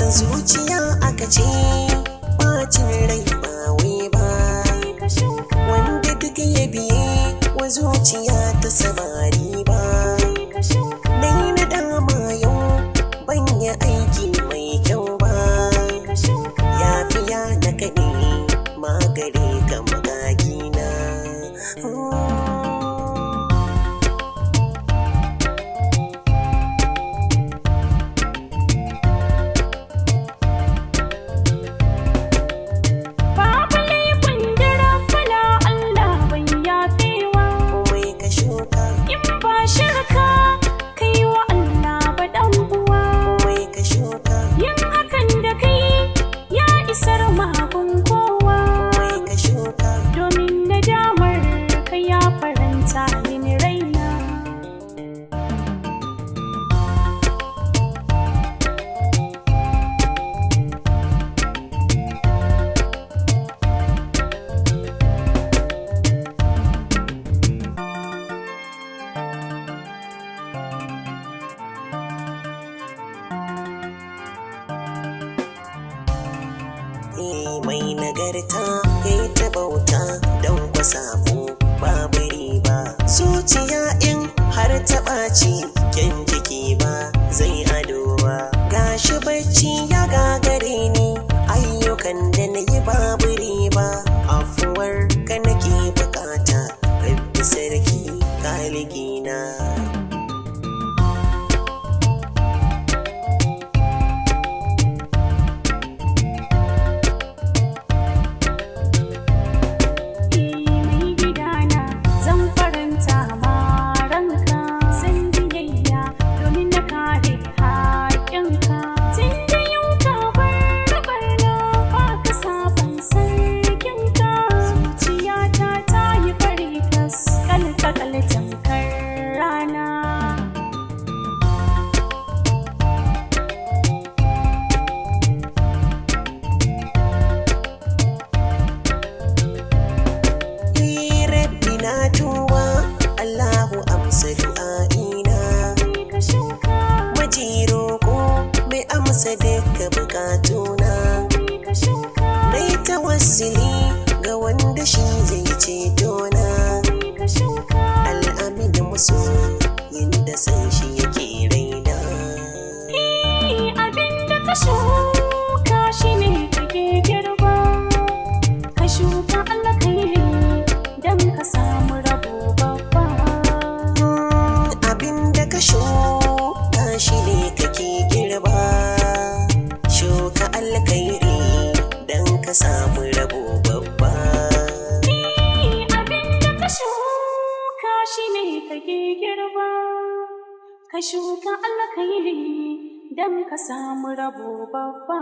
San zuciya aka ce bacin rai ba wai ba. Ka shuka. Wanda duk ya biye wa zuciya ta samari ba. Ka shuka. Nai na dama yau ban yi aiki mai kyau ba. Ka shuka. Yafiya na kaɗe magare ga magagina. Babu laifin da rabbana Allah bai yafewa. Komai ka shuka. In ba shirka kai wa Allah ba dan uwa. Komai ka shuka. Yin hakan da kai ya isar magun kowa. Komai ka shuka. Domin nadamar ka ya faranta mini raina. Eh, mai nagarta ya yi ta bauta don kwasafo babu riba. Zuciya in har ta ɓaci kyan jiki ba zai ado ba. Gashi bacci ya gagare ni, ayyukan da na yi babu riba. Afuwar ka nake bukata, Rabbi sarki kaligina. Mai gidana zan faranta ma ranka, zan biyayya domin na kare haƙƙinka. Tun da yau ka bar barna ba ka sabon sarkinka. Zuciyata ta yi fari tas kalkakal tamkar rana. Rabbi na tuba, Allahu amsa du'a'ina. Ka shuka. Maji roko mai amsa duka bukatuna. Ka shuka. Nai tawassuli ga wanda shi zai ceto na. Ka shuka. Al'amin musu yinda san shi yake raina. Abin da ka shuka shi ne kake girba. Ka shuka alkhairi don ka samu rabo babba. Abin da ka shuka shi ne kake girba. Shuka alkhairi don ka samu rabo babba. Abin da ka shuka shi ne kake girba. Ka shuka alkhairi don ka samu rabo babba.